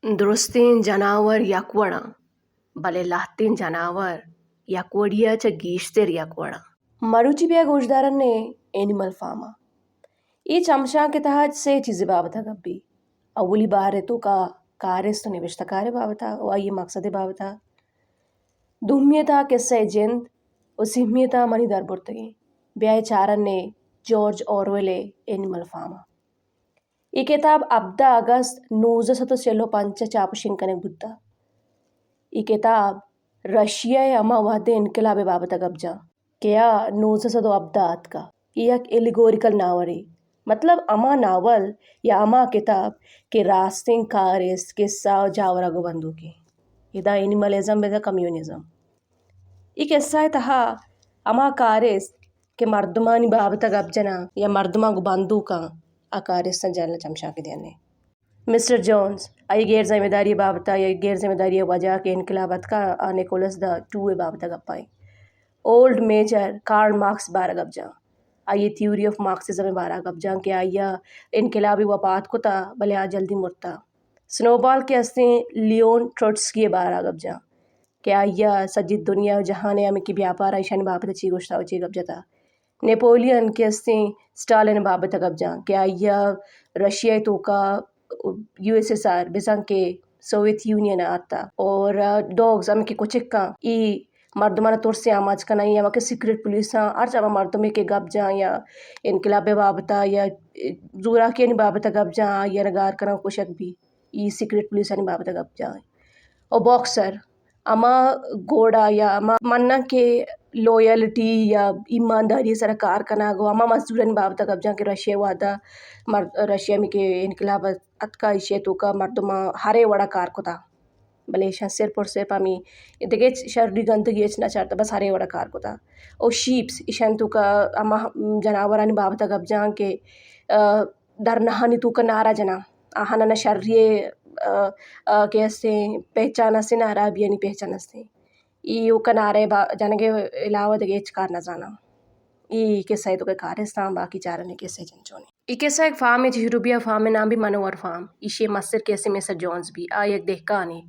درستیں جناور یک وڑاں، بلے لہتیں جناور یک وڑی ءَ چہ گیشتر یک وڑاں۔ مروچی بیا گوشدارن ئے اینیمل فارم ءَ۔ اے چمشانک ءِ تہا سے چیزے بابت ءَ گپ بی۔ اولی بہر ءِ توکا کارست ءُ نبشتہ کار ءِ بابت ءَ ءُ آئی ءِ مقصد ءِ بابت ءَ۔ دومی ءِ تہا کسہ ءِ جند ءُ سیمی ءِ تہا منی دربرتگیں۔ بیا اے چارن ئے جارج اورویل ءِ اینیمل فارم ءَ۔ اے کتاب ہبدہ اگست نوزدہ سد ءُ چل ءُ پنچ ءَ چاپ ءُ شنگ کنگ بوتہ۔ اے کتاب رشیا ءِ ہما وہد ءِ انقلاب ءِ بابت ءَ گپ جاں کہ آ نوزدہ سد ءُ ہبدہ ءَ اتکہ۔ اے یک ایلیگوریکل ناولے، مطلب ہما ناول یا ہما کتاب کہ راستیں کارست، کسہ ءُ جاور ءَ گوں بندوکیں۔ ادا اینیملزم بزاں کمیونزم۔ اے کسہ ءِ تہا ہما کارست کہ مردمانی بابت ءَ گپ جناں یا مردماں گوں بندوکاں، آ کارستاں جہل ءَ چمشانک دیانے۔ مسٹر جونز، آئی ءِ غیر ذمہ داری ءِ بابت ءَ یا غیر ذمہ داری ءِ وجہ کہ انقلاب اتکا، آ نکولس دا ٹو ءِ بابت ءَ گپ ءَ ایں۔ اولڈ میجر کارل مارکس ءِ بارہ ءَ گپ جاں۔ آئی ءِ تھیوری آف مارکسزم ءِ بارہ ءَ گپ جاں کہ آئی ءَ انقلابی وفات کتا، بلے آ جلدی مرتا۔ سنوبال کہ ہستیں لیون ٹروٹسکی ءِ بارہ ءَ گپ جاں کہ آئی ءَ سجی دنیا ءُ جہان ءِ ہمے کہ بیاپار ءَ ایشانی بابت ءَ چی گوشتا ءُ چی گپ جتا۔ نیپولین کہ ہستیں اسٹالن ءِ بابت ءَ گپ جاں کہ آئی ءَ رشیا ءِ توکا یو ایس ایس آر بزاں کہ سوویت یونین ءَ آتا اور ڈاگز ہمے کہ کچکاں ای مردماں ترسے آماچ کناں، یا ہما کہ سیکرٹ پولیساں ہرچ ہما مردمے کہ گپ جاں یا انقلاب ءِ بابت ءَ یا زوراکیانی بابت ءَ گپ جاں، آئی ءَ را گار کناں کشگ بی، ای سیکرٹ پولیسانی بابت ءَ گپ جاں۔ او باکسر ہما گھوڑا یا ہما مناں کہ لویلٹی یا ایمانداری ءِ سرا کار کنگ، و ہما مزدورانی بابت ءَ گپ جاں کہ رشیا ءِ وہدا مر-، رشیا ہمے کہ انقلاب اتکا ایشی ءِ توکا مردماں ہرے وڑا کار کتا، بلے ایشاں صرف اور صرف ہمے دگہ ہچ شری گندگی ہچ نہ چارتا، بس ہرے وڑا کار کتا۔ او شیپس، ایشانی توکا ہما جناورانی بابت ءَ گپ جاں کہ، آ، دھرناہانی توکا نعرہ جناں، آہانا نہ شری ءِ، آ، آ، کہ ہستیں پہچان ہستیں، نہ ہرابیانی پہچان ہستیں۔ ای اوکا نعرہ با-، جنگ ءِ علاوہ دگہ ہچ کار نہ زاناں۔ ای کسہ ءِ توکا کارستاں، باقی چارانی کسہ چنچونے۔ ای کسہ یک فارمے چہ شروع بی، آ فارم ءِ نام بی منور فارم۔ ایشی ءِ مستر کہ ہستیں مسٹر جونز بی، آ یک دہکانے۔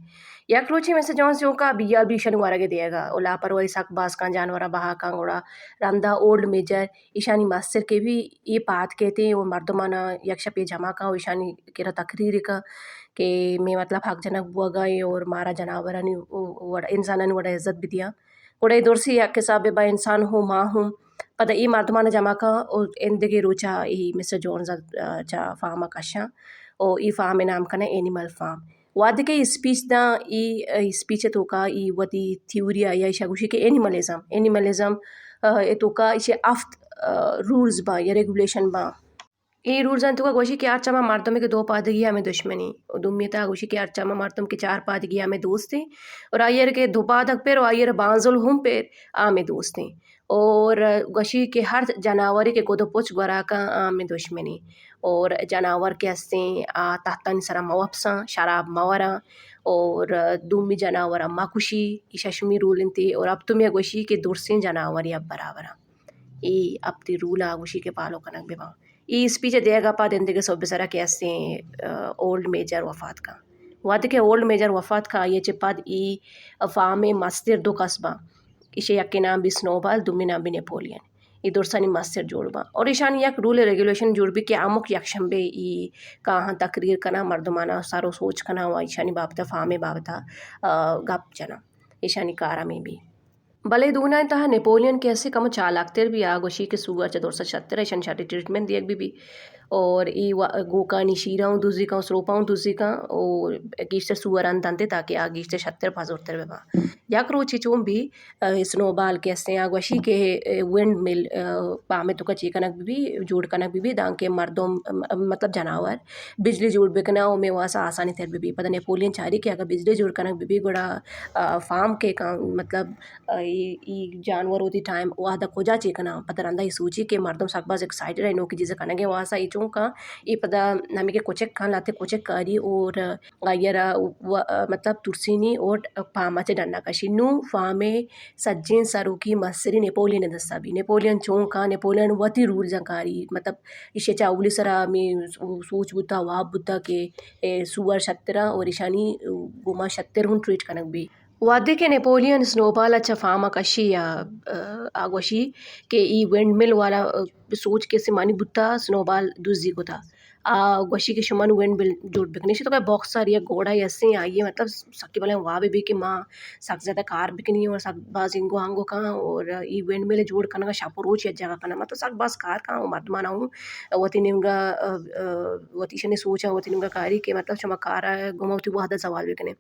یک روچے مسٹر جونز چونکا بیال بی ایشانی ورگ ءِ دیگا، او لاپرواہی سک باز کاں، جانوراں بہا کاں، گڑا رندا اولڈ میجر ایشانی مستر کہ بی، اے پاد کیت و مردمانا یک شپے جمع کن و ایشانی کرا تقریر کن کہ مے مطلب حق جنگ بوگا ایں اور مارا جناورانی وڑ، انسانانی وڑا عزت بدیاں۔ گڑا اے درسی یک حسابے با انسان ہوں، ما ہوں۔ پدا اے مردمانا جمع کن و ایندگہ روچا اے مسٹر جونز چا فارما کشاں و اے فارم نام کناں اینیمل فارم۔ وہدے کہ اے اسپیچ داں، اے، اے اسپیچ ءِ توکا اے وتی تھیوری ءَ یا ایشاں گوشی کہ اینیملزم، اینیملزم، آ، ءِ توکا ایشی ہفت، آ، رولز باں یا ریگولیشن باں۔ اے رولز ءِ توکا گوشی کہ ہرچ ہما مردمے کہ دو پادگی ہمے دشمنی، و دومی ءِ تہا گوشی کہ ہرچ ہما مردم کہ چار پادگی ہمے دوستیں، اور آئی ءَ کہ دو پادگ پر و آئی ءَ بانزل ہم پر آ ہمے دوستیں۔ اور گوشی کہ ہر جناورے کہ گد و پچ گورا کن، آ ہمے دشمنی۔ اور جناور کہ ہستیں، آ تہتانی سرا مہ وپساں، شراب مہ وراں، اور دومی جناوراں مہ کشی، ای ششمی رول انت۔ اور ہپتمی ءَ گوشی کہ درسیں جناور یک برابراں۔ ای ہپتی رول ءَ گوشی کہ فالو کنگ بباں۔ ای اسپیچ ءِ دیگ ءَ پد ایندگہ سہب ءِ سرا کہ ہستیں، آ، اولڈ میجر وفات کن۔ وہدے کہ اولڈ میجر وفات کن، آئی ءَ چہ پد ای فارم ءِ مستر دو کس باں۔ ایشی یکے نام بی سنوبال، دومی نام بی نیپولین۔ اے درسانی مستر جوڑ باں۔ اور ایشانی یک رول ریگولیشن جوڑ بی کہ ہمک یک شنبے ای کاہاں تقریر کناں، مردمانا سر و سوچ کناں و ایشانی بابتا، فارم ءِ بابتا، آ، گپ جناں۔ ایشانی کار ہمے بی۔ بلے دوناں تہا نیپولین کہ ہستے کمو چالاک تر بی، آ گوشی کہ سوئر چہ درسا شتر، ایشانی شری ٹریٹمنٹ دیگ بی بی۔ اور ای وا-، گوکانی شیراں دزی کن، سروپاں دزی کن، او گیشتر سوئراں دنت تاکہ آ گیشتر شتر پزورتر بباں۔ یک روچے چون بی، آ، سنوبال کہ ہستیں، آ گوشی کہ، آ، ونڈ مل، آ، پامے توکا چی کنگ بی بی، جوڑ کنگ بی بی، دانکہ مردم، م-، مطلب جناور بجلی جوڑ بکناں و مے واسا آسانی تر بی بی۔ پدا نیپولین چاری کہ اگہ بجلی جوڑ کنگ بی بی، گڑا، آ، فارم کہ کن، مطلب، آ، ای، ای جانور وتی ٹائم وہدا کجا چی کناں؟ پدا رندا ای سوچی کہ مردم سک باز ایکسائٹڈ ایں، نوکی چیز کنگے واسا، ای چون کاں، اے پدا ہمے کہ کچک کاں، لہتے کچک کاری اور آئی ءَ را و-، مطلب ترسینی اور پام ءَ چہ ڈن ءَ کشی۔ نوں پام ءِ سجیں سروکی مستری نپولین ءِ دست ءَ بی۔ نپولین چون کاں، نپولین وتی رولزاں کاری، مطلب ایشی ءَ چہ اولی سرا ہمے سوچ بوتا، واب بوتا کہ اے سوئر شتراں اور ایشانی گوما شتر ہوں ٹریٹ کنگ بی۔ وہدے کہ نپولین سنوبال ءَ چہ پام ءَ کشی ءَ، آ گوشی کہ ای ونڈ مل والا، آ، سوچ کہ سمانی بوتا، سنوبال دزی کتا۔ آ گوشی کہ شما نوں ونڈ مل جوڑ بکنی۔ شتو کہ باکسر یک گھوڑا ہستیں، آئی ءَ مطلب سکی بلائیں وابے بی کہ ما سک زیادہ کار بکنی اور سک باز انگو آنگو کاں اور ای ونڈ مل جوڑ کنگا شپ و روچ یک جاگہ کناں، مطلب سک باز کار کاں اور مردمانا ہوں وتی نیمگا، آ، آ، وتی شنی سوچاں وتی نیمگا کاری کہ مطلب شما کارا گوما وتی وہدا زوال بکنے۔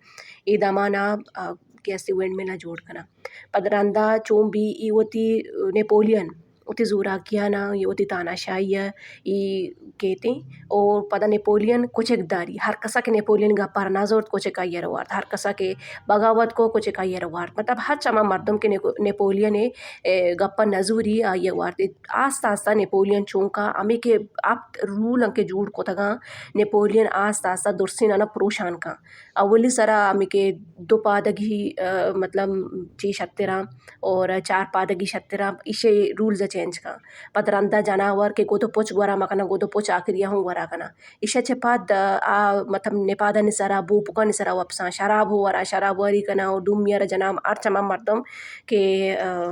اے دمانا، آ، کہ استی ونڈ مل ءَ جوڑ کناں۔ پد رندا چون بی ای وتی نپولین، وتی زوراکیانا، ای وتی تاناشاہی ءَ ای کیتیں۔ اور پدا نپولین کچک داری، ہر کسا کہ نپولین گپا را نہ زرت، کچک آئی ءَ را وارت۔ ہر کسا کہ بغاوت کو، کچک آئی ءَ را وارت۔ مطلب ہر چما مردم کہ نکو-، نپولین ءِ، اے، گپا نہ زوری، آئی ءَ وارت۔ آستہ آستہ نپولین چون کاں، ہمے کہ ہپت رول انکہ جوڑ کتگاں، نپولین آستہ آستہ درسینانا پروشان کاں۔ اولی سرا ہمے کہ دو پادگی، آ، مطلب چی شتراں اور چار پادگی شتراں، ایشی رولز چینج کاں۔ پد رندا جناور کہ گد و پچ گورا مکناں، گد و پچ آخری ہوں گورا کناں۔ ایشا چہ پد، آ، مطلب نپادانی سرا، بوپکانی سرا وپساں، شراب ہوں وراں، شراب واری کناں اور دومی را جناں ہر چما مردم کہ، آ،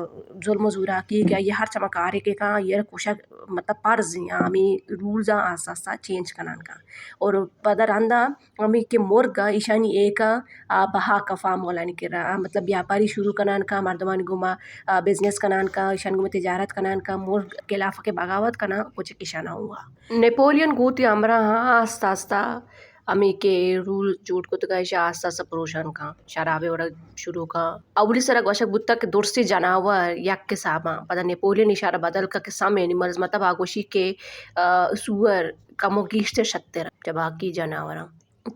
ظلم و زوراکی کہ آئی ہر چما کارے کہ کاں، آئی را کشگ مطلب فرض ایں، ہمے رولزاں آستہ آستہ چینج کنان کاں۔ اور پدا رندا ہمے کہ مرگ ءَ ایشانی ایکا آ بہا کفا مولانی کرا، آ، مطلب بیاپاری شروع کنان کاں، مردمانی گوما، آ، بزنس کنان کاں، ایشانی گوما تجارت کنان کاں، مرگ خلاف کہ بغاوت کناں، کچک ایشانا ہوا۔ نپولین گوں وتی ہمراہاں آستہ آستہ ہمے کہ رول جوڑ کتگا ایشا آستہ آستہ پروشان کاں، شرابے وڑا شروع کاں۔ اولی سرا گوشگ بوتا کہ درستی جناور یک حساباں، پدا نپولین ایشارا بدل کا کہ سم اینیملز، مطلب آ گوشی کہ، آ، سوئر کمو گیشتر شتر چہ باقی جناوراں۔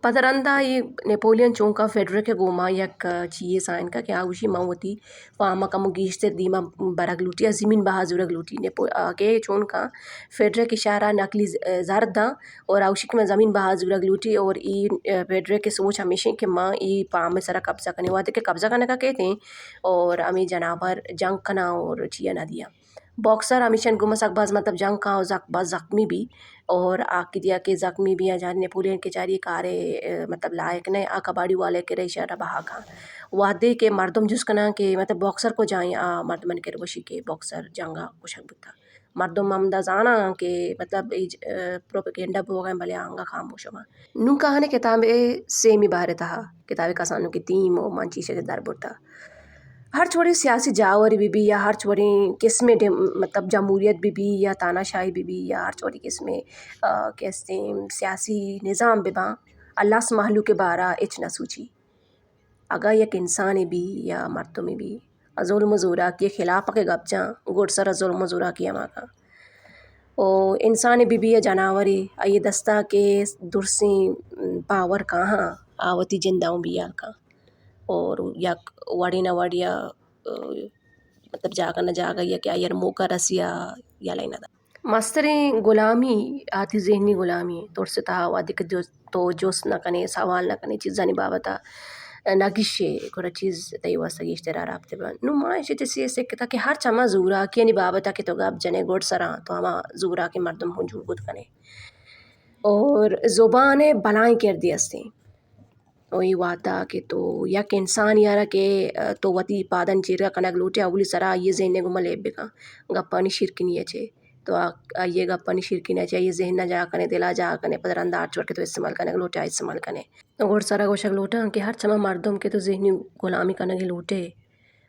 پدا رندا اے نپولین چون کاں فیڈرک ءِ گوما یک چیے سائن کا کہ آ گوشی من وتی پام ءَ کمو گیشتر دیما برگ لوٹی، آ زمین بہا زورگ لوٹی۔ نپو-، آ کہ چون کاں فیڈرک ایشارا نقلی ز-، زر داں اور آ گوشی کہ من زمین بہا زورگ لوٹی اور ای، آ، فیڈرک ءِ سوچ ہمیشیں کہ ما ای پام ءِ سرا قبضہ کنیں۔ وہدے کہ قبضہ کنگا کیتیں اور ہمے جناور جنگ کناں اور چیا نہ دیاں۔ باکسر ہمیشن گوما سک باز مطلب جنگ کاں و سک باز زخمی بی اور آ کہ دیا کہ زخمی بی آ جاری نپولین کہ جاری کارے، آ، مطلب لائق نہ، آ کباڑی والے کہ رئیشا را بہا کاں۔ وہدے کہ مردم جست کناں کہ مطلب باکسر کجائیں، آ مردمانی کر گوشی کہ باکسر جنگا کشگ بوتا۔ مردم ہمدا زاناں کہ مطلب اے ج-، آ، پروپیگنڈا بوگا ایں بلے آنگا خاموش باں۔ نوں کاہنے کتابے سیمی بارے تہا، کتابے کسانوں کہ تیم و من چیشے در برتا۔ ہرچ وڑیں سیاسی جاورے بہ بی یا ہرچ وڑیں قسمے ڈیم-، مطلب جمہوریت بہ بی یا تاناشاہی بہ بی یا ہرچ وڑیں قسمے، آ، کہ استیں سیاسی نظام بہ باں، اللہ اس مہلوک ءِ بارا ہچ نہ سوچی۔ اگاں یک انسانے بی یا مردمے بی، آ ظلم و زوراکی ءِ خلاف کہ گپ جاں، گڈسرا ظلم و زوراکی ہما کاں۔ او انسانے بہ بی یا جناورے، آئی دستا کہ درسیں پاور کاہاں، آ وتی جندا اوں بیال کاں۔ اور یک وڑے نہ وڑے ءَ، آ، مطلب جاگہ نہ جاگہ یا کہ آئی ءَ را موقع رسی ءَ یلہ نہ داں۔ مستریں غلامی آتی ذہنی غلامی، ترس ءِ تہا وہدے کہ جو تو جست نہ کنے، سوال نہ کنے، چیزانی بابت ءَ نہ گشے، گڑا چیز تئی واستہ گیشتر آرابتہ بنت۔ نوں ما ایشی چہ سیکھتا کہ ہر چما زوراکیانی بابت ءَ کہ تو گپ جنے گڈسراں تو ہما زوراکیں مردم ہوں جوڑ کت کنے۔ اور زبان ءِ بلائیں کردے استیں۔ و اے وہدا کہ تو یک انسانے ءَ را کہ، آ، تو وتی پادانی چیرا کنگ لوٹے، اولی سرا آئی ءِ ذہن ءِ گوما لیب بکن، گپانی شیرکنی ءَ چہ۔ تو آ-، آئی ءِ گپانی شیرکنی ءَ چہ، آئی ءِ ذہن ءَ جاہ کنے، دل ءَ جاہ کنے، پدا رندا ہرچ وڑ کہ تو استعمال کنگ لوٹے، آ استعمال کنے۔ گڈسرا گوشگ لوٹاں کہ ہر چما مردم کہ تو ذہنی غلامی کنگ ءَ لوٹے،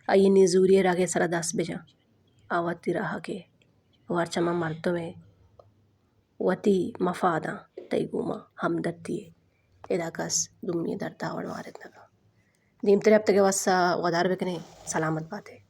آئی ءِ نزوری ءِ رگ ءِ سرا دست بجن۔ آ وتی راہ ءَ کہ و ہر چما مردم ءِ وتی مفاداں تئی گوما ہمدردی ءَ، ادا کس دومی ءِ درد ءَ وڑ مارت نہ کن۔ دیمتر ہپتگ ءِ واستا ودار بکنیں۔ سلامت بات ئے۔